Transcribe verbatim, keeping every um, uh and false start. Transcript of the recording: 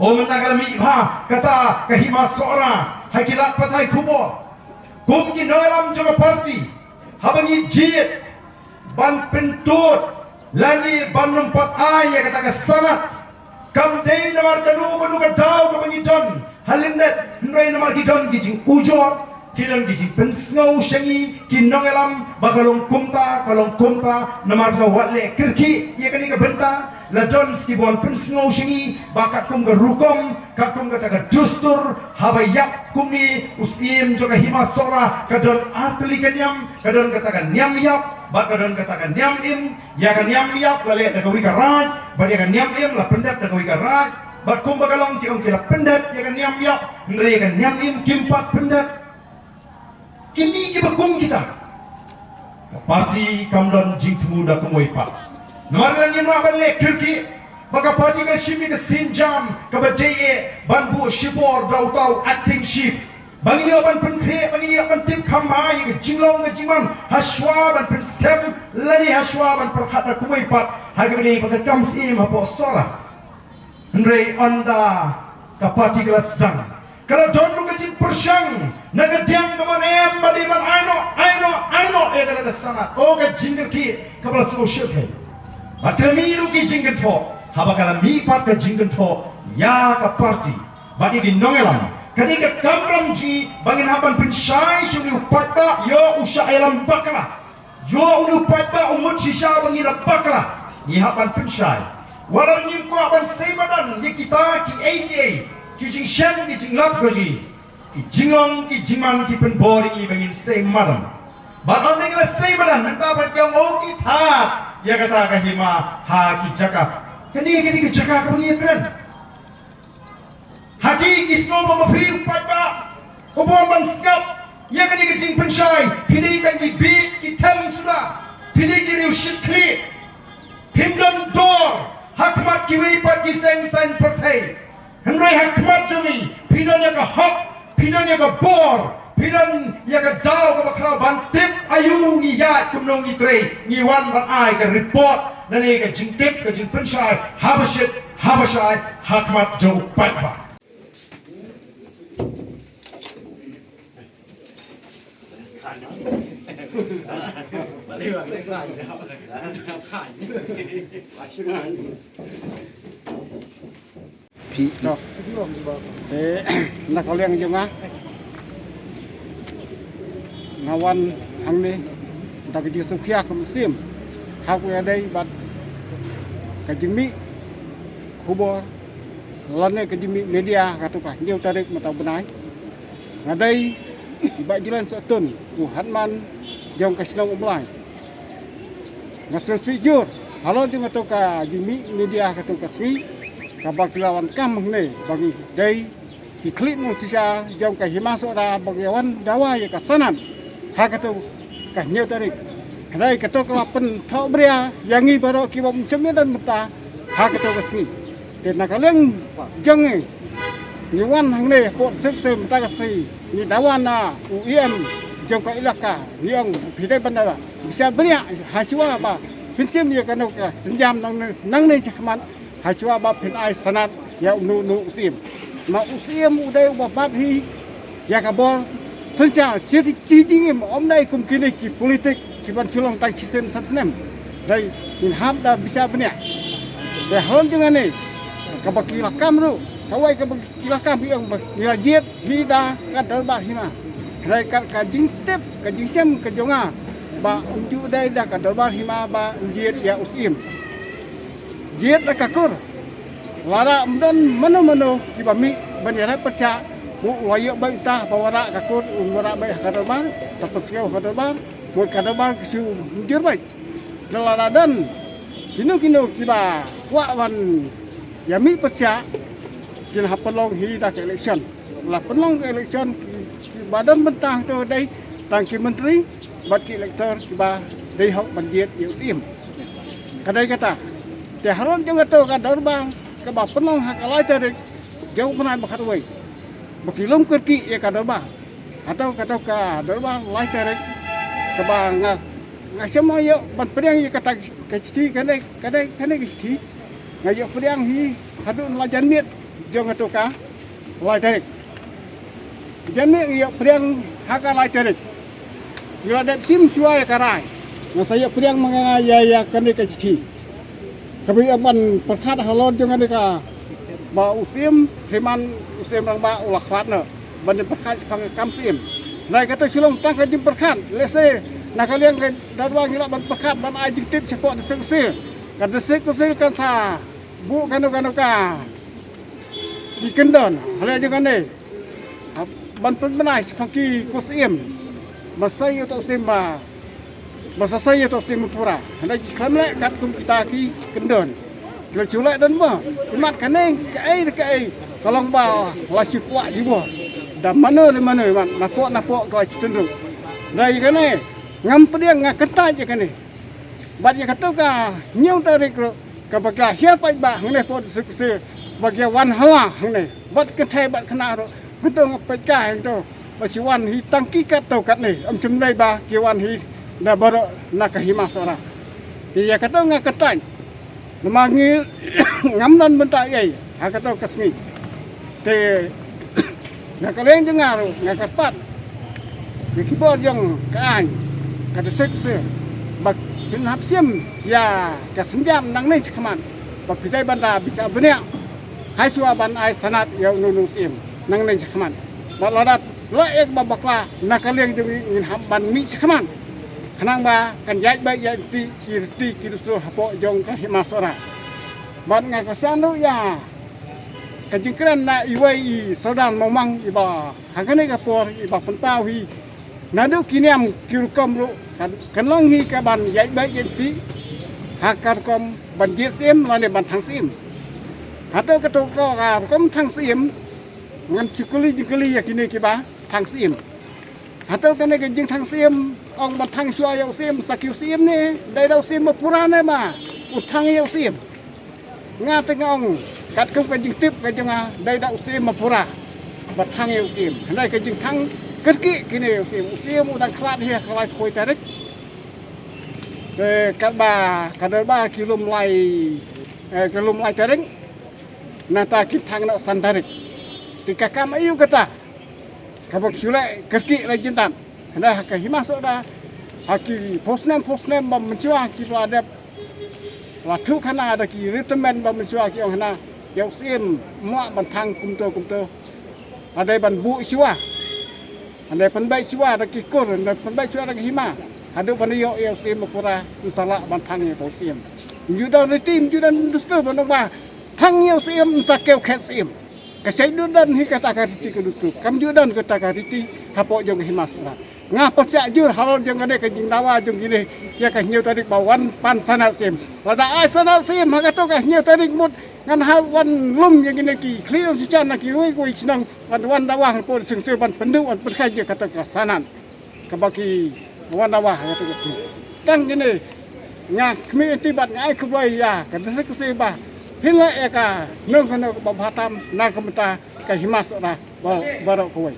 Ong mynta ka la mih bha kata ka Hima Sohra ha ki lad pathai khubor. Kum ki nongïalam jong ka party, haba ngi jied ban pyntud lane ban ym pat ai ïa kata ka sanad, kam dei namar kano kano ka daw kaba ngi don ha lyndet, hynrei namar ki don ki jingujor, ki don ki jingpynsngew sha ngi ki nongïalam ba ka long kumta, ka long kumta. Namar kata wat leh kyrkieh ïa kane ka bynta. La don sa kiba wan pynsngew sha ngi ba katkum ka rukom, katkum kata ka dustur, haba ïap kumne u Syiem jong ka Hima Sohra, ka don artylli ka niam. Ka don kata ka niam ïap bad ka don kata ka niam im. Ïa ka niam ïap la leh da kawei ka raid, bad ïa ka niam im la pyndep da kawei ka raid. Bad kumba ka long, ki ong ki la pyndep ïa ka niam ïap, hynrei ïa ka niam im kim pat pyndep. Kine kiba kum kita, ka party kam don jingthmu da kumwei pat. Namar kata ngim lah ban leh kyrkieh ba ka party ka shim ïa ka sienjam kaba dei eh ban buh shipor da uta u acting chief. Ba ngin ïoh ban pynkhreh, ba ngin ïoh ban tip kham bha ïa ka jinglong ka jingman hashwa ban pynskhem lane hashwa ban pyrkhat da kumwei pat ha kaba ïadei bad ka kam syiem hapoh Sohra. Hynrei ynda ka party ka la sdang, ka la don ruh ka jingpyrshang na ka diang kaba ym em, ba dei ban ai noh, ai noh, ai noh ïa kata ka sanad. Oh, ka jingkyrkieh kaba la sngewsih. Bad ka la mih ruh ki jingkynthoh, haba ka la mih pat ka jingkynthoh ïa ka party bad ïa ki nongïalam, ka dei ka kamram jong ngi ba ngin hap ban pynshai sha une u paidbah, ïoh u shah ïalam bakla. Ïoh une u paidbah u mut shisha ba ngi la bakla. Ngi hap ban pynshai. Wat la ngim kwah ban sei madan ïa kita kiei kiei ki jingshem ki jinglap ka jong ngi, ki jinglong ki jingman ki pynbor ïa ngi ba ngin sei madan. Bad ynda ngi la sei madan, mynta pat ki ong, oh, ki thad ïa kata ka hima ha ki jaka. Kane, kane ka jaka kaba ngi ïakren. Ha ki, ki sngew ba ma phi u paidbah u bym ban sngap ïa kane ka jingpynshai. Phi dei tang ki bieit ki them suda. Phi dei ki riewshit khlieh. Phim don dor ha khmat kiwei pat ki seng saiñ pyrthei. Hynrei ha khmat jong ngi phi don ïa ka hok, phi don ïa ka bor, phi don ïa ka daw kaba khraw ban tip aïu ngi ïaid, kumno ngi trei. Ngi wan ban ai ka report lane ka jingtip, ka jingpynshai haba shit haba shai ha khmat jong u paidbah. Phi. Te, na ka liang jong nga, nga wan hangne da ka jingsngewkhia kum u Syiem ha kaba ïadei bad ka jingmih khubor lane ka jingmih media ha kato ka hynñiew tarik mynta u bnai. Nga dei i Bah Jlan Sohtun, u hadman jong ka shnong Umlai. Nga sngewsih jur halor jong kato ka jingmih media ha kato ka sngi, kaba ki la wan kam hangne ba ngi dei ki khlieh nongshisha jong ka Hima Sohra ba ngi wan dawa ïa ka sanad ha kato ka hynñiew tarik. Hynrei kato ka la pynthohbria ïa ngi baroh kiba ym shym ïadon bynta ha kato ka sngi. Te na ka liang jong ngi, ngi wan hangne hapoh District Council mynta ka sngi, ngi dawa na u E M jong ka ilaka, ngi ong phi dei ban dawa. Bishar bniah, hashwa ba phin shim ïa kano ka sienjam nangne, nangne shakhmat, hashwa ba phin ai sanad ïa uno uno u Syiem. Ma u Syiem u dei uba bat hi ïa ka bor synshar shi, shi jingim, ym dei kum kine ki politik kiban shu long tang shisien san snem. Dei ngin hap da bishar bniah. Te halor jong kane, kaba ki la kam ruh, kawei kaba ki la kam hi ong ba ngi la jied hi da ka dorbar hima. Hynrei ka, ka jingtip, ka jingshem ka jong nga ba ym ju dei da ka dorbar hima ba ngi jied ïa u Syiem. Jied da ka kur. Lada ym don mano mano kiba mih ban ïarap pyrshah, u la ïoh beit uta ba wanrah ka kur, u wanrah beit ha ka dorbar, sa pyrshah ha ka dorbar, mut ka dorbar ki shu mynjur beit. Te lada don kino kino kiba kwah ban ïa mih pyrshah, kin hap pynlong hi da ka election. La pynlong ka election, ki, kiba don bynta hangto dei tang ki myntri bad ki elector kiba dei hok ban jied ïa u Syiem. Ka dei kata. Te halor jong kato ka dorbar kaba pynlong ha ka lai tarik jong u bnai ba khatwei, ba ki lum kyrkieh ïa ka dorbar. Hato kato ka dorbar lai tarik kaba nga, nga shem ïoh ban pdiang ïa kata ka shithi, kane, kane, kane ka shithi nga ïoh pdiang hi haduh la jan miet. Jong ka tu ka lai tarik. Jani ïa pdiang ha ka lai tarik. Ïa la dep sim shuwa ïa ka rai. Nga sa ïa pdiang ma nga ïa ïa kane ka chithi. Ka ba ïa ban pyrkhat halor jong kane ka ba u sim, Hriman u sim Rangbah u la khwat na ban ïa pyrkhat shaphang kam sim. Nai kata shilong tang ka jingpyrkhat. Lehse na ka liang ka dadwa ngi la ban pyrkhat ban ai jingtip shapoh district council. Ka district council kan sa buh kano kano ka ki kyndon halor jong kane. Ha, ban pynbna shaphang ki kur sim. Ba sa ïa to sim ba ba sa sa ïa to sim pura. Hynda ki khlem leh katkum kita ki kyndon. Ki la shu leh don ba imat kane kaei da kaei ka long ba la shu kwah jubor. Da mano le mano imat napoh napoh ka la shu tynruk. Hynda ïa kane ngam pdiang, nga kyntait ïa kane. Bad ïa kato ka hynñiew tarik ruh kaba ki la hiar paidbah hangne hapoh district council ba ki ïa wan hala hangne bad kynthei bad khynnah ruh. Hangto nga peit ka hangto ba ki wan hi tang ki katto katne, ym shym dei ba ki wan hi da baroh na ka Hima Sohra. Te ïa kato nga kyntait. Namar ngi ngam don bynta ei ha kato ka sngi. Te na ka liang jong nga ruh nga kyrpad ïa ki bor jong ka aiñ, ka district council ba kin hap shim ïa ka sienjam nangne shakhmat ba phi dei ban da bishar bniah ha shuwa ban ai sanad ïa uno uno u sim nangne shakhmat. Bad lada la ïa kaba bakla na ka liang jong ngi ngin hap ban mih shakhmat khnang ba kan ïaid beit ïaid lynti ki riti ki dustur hapoh jong ka Hima Sohra. Bad nga kyrshan ruh ïa ka jingkren na iwei i Sordar Mawmang iba ha kane ka por iba pynpaw hi naduh ki niam ki rukom ruh kan, kan long hi ka ban ïaid beit ïaid lynti ha ka rukom ban jied sim lane ban thang sim. Hato kato ka rukom thang sim ngan shu kylli jingkylli ïa kine kiba thang sim. Hato kane ka jingthang sim ong ban thang shuwa ïa u sim, sa ki u sim ne dei da u sim ba pura ne ba u thang ïa u sim. Nga te nga ong katkum ka jingtip ka jong nga dei da u sim ba pura ba thang ïa u sim. Hynrei ka jingthang kyrkieh kine u sim, u sim u dang khlad hi ha ka laiphew tarik. Te katba ka dorbar ki lum lai, eh, ki lum lai tarik. Nangta kin thang noh san tarik. Te ka kam aïu kata kaba ki shu leh kyrkieh la jingtang. Hynda ha ka Hima Sohra ha ki phew snem phew snem ba mynshuwa ki la dep la thuh khana da ki ri tymmen ba mynshuwa ki ong hana ïa u sim mah ban thang kumto kumto. La dei ban buh shuwa. Hynda pynbeit shuwa da ki kur, hynda pynbeit shuwa da ki hima. Haduh ban ïoh ïa u sim ba pura, yn sa lah ban thang ïa u sim. Ym ju don riti, ym ju don dustur ban ong ba thang ïa u sim, yn sa kiew khet sim. Ka shait ju don hi kata ka riti ka dustur. Kam ju don kata ka riti hapoh jong ka Hima Sohra. Nga pyrshah jur halor jong kane ka jingdawa jong kine ïa ka hynñiew tarik ba wan pan sanad sim. Lada ai sanad sim ha kato ka hynñiew tarik mut ngan hap wan lum ïa kine ki khlieh shisha na kiwei kiwei ki shnong. Wan, wan dawa hapoh Sing Sir ban pynduh wan pynkhie ïa kata ka sanad kaba ki wan dawa ha kata ka sngi. Tang kine nga khmih lynti bad nga ai khublei ïa ka District Council ba phin leh ïa ka nongkynnoh kaba bha tam na ka bynta ka Hima Sohra ba, baroh kawei.